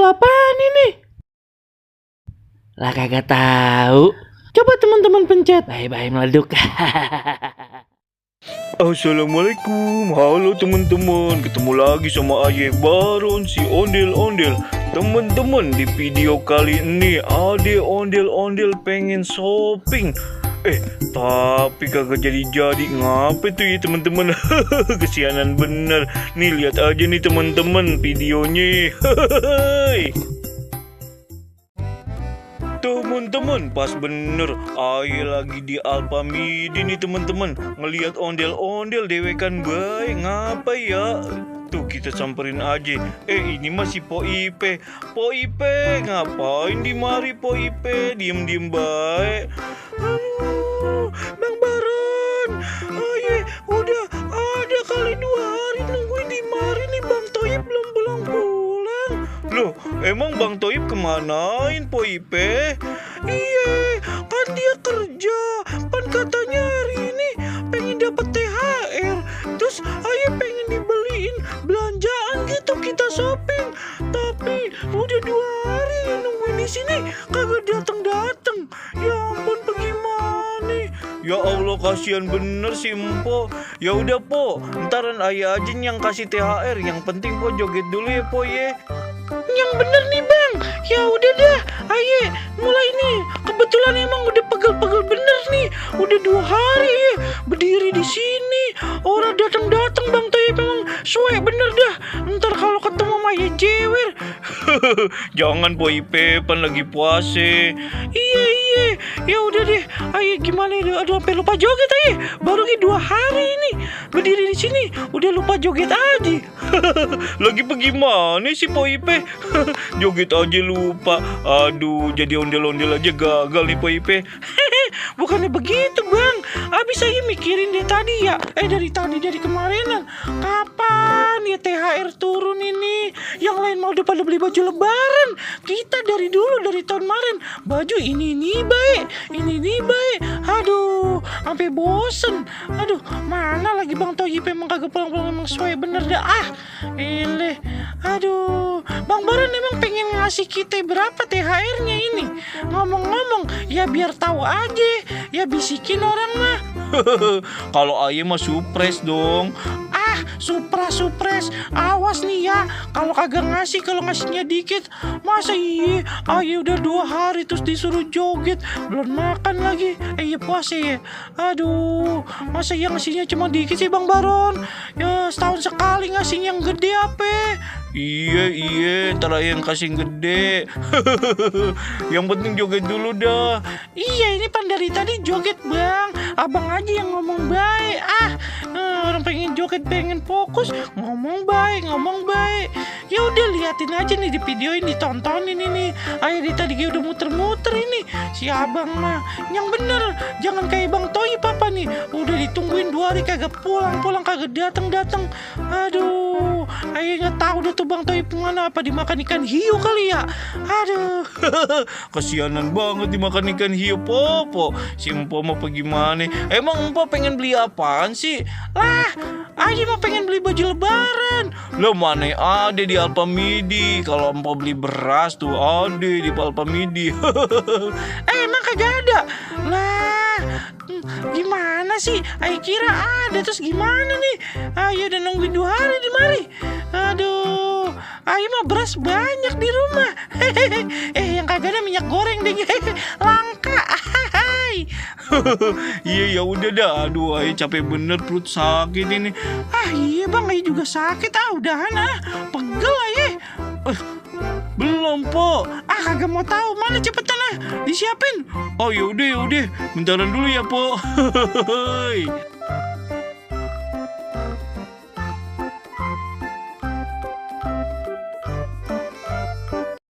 apaan ini? Lah kagak tahu. Coba teman-teman pencet. Bye-bye meleduk. Assalamualaikum, halo teman-teman. Ketemu lagi sama Aye Baron si ondel-ondel. Teman-teman, di video kali ini Ade ondel-ondel pengen shopping. Tapi kagak jadi-jadi. Ngapa tuh ya teman-teman? Kesianan bener. Nih lihat aja nih teman-teman videonya. Teman-teman, pas bener Aye lagi di Alfamidi nih teman-teman, ngelihat ondel-ondel dewekan baik. Ngapa ya? Tuh kita samperin aja. Ini masih Po Ipe. Po Ipe, ngapain di mari Po Ipe? Diem-diem baik. Bang Baron, Aye udah ada kali 2 hari nungguin di mari nih. Bang Toib belum pulang-pulang. Loh, emang Bang Toib kemanain Po Ipe? Iya, kan dia kerja. Kan katanya hari ini pengen dapet THR. Terus Aye pengen dibeliin belanjaan gitu, kita shopping. Tapi udah 2 hari nungguin di sini kagak datang-datang. Ya ampun, bagaimana? Ya Allah, kasihan bener sih Empo. Ya udah Po, ntaran Aye aja yang kasih THR. Yang penting Po joget dulu ya Po ye. Yang bener nih Bang. Ya udah dah, Aye mulai nih. Kebetulan emang udah pegel-pegel bener nih. Udah 2 hari berdiri di sini. Orang datang-datang Bang Toib emang suwe bener dah. Ntar kalau ketemu sama Aye jewer. Jangan Po Ipe, pan lagi puase. Iya. Ya udah deh. Aye gimana? Aduh, sampai lupa joget Aye. Baru 2 hari ini berdiri di sini udah lupa joget aja. Lagi bagaimana sih Po Ipe? Joget aja lupa. Aduh, jadi ondel-ondel aja gagal nih Po Ipe. Bukannya begitu Bang. Abis Aye mikirin deh tadi ya. Dari kemarinan. Kapan ya THR turun ini? Yang lain mau udah pada beli baju lebaran. Kita dari dulu, dari tahun kemarin baju ini baik. Aduh, sampai bosen. Aduh, mana lagi Bang Toib emang kagak pulang-pulang, emang sesuai bener dah. Aduh, Bang Baron emang pengen ngasih kita berapa THR-nya ini? Ngomong-ngomong, ya biar tahu aja. Ya bisikin orang mah. Kalau Aye mah surprise dong. Surprise. Awas nih ya. Kalau kagak ngasih, kalau ngasihnya dikit. Masa iya Aye udah 2 hari terus disuruh joget, belum makan lagi. Iya puasa ya. Aduh, masa yang ngasihnya cuma dikit sih Bang Baron? Ya setahun sekali ngasih yang gede apa? Iya, ntar yang kasih yang gede. Yang penting joget dulu dah. Iya, ini pan dari tadi joget Bang. Abang aja yang ngomong baik. Orang pengen joget, pengen fokus, ngomong baik. Ya udah liatin aja nih di video ini, ditontonin ini. Ayo tadi udah muter-muter ini. Si abang mah yang bener, jangan kayak Bang Toib apa nih. Udah ditungguin 2 hari kagak pulang, kagak datang. Aduh, Ayo nggak tahu deh tuh Bang Toib mana, apa dimakan ikan hiu kali ya. Aduh. Kasianan banget dimakan ikan hiu Popo. Si Empo mau pergi mana? Emang Empo pengen beli apaan sih? Lah, Ayo mau pengen beli baju lebaran. Lo mana ada di Alfamidi. Kalau Empo beli beras tuh ada di Alfamidi. Emang kagak ada? Lah, gimana sih? Ayo kira ada, terus gimana nih? Ayo udah nungguin 2 hari di mari. Aduh, Ayo mah beras banyak di rumah. Yang kagak ada minyak goreng deh. Langka. Iya, ya udah dah. Aduh, Ayo capek bener, perut sakit ini. Iya Bang, Ayo juga sakit. Udahan pegel Ayo. Belum Po. Kagak mau tahu, mana cepetan disiapin. Oh yaudah, bentaran dulu ya Po.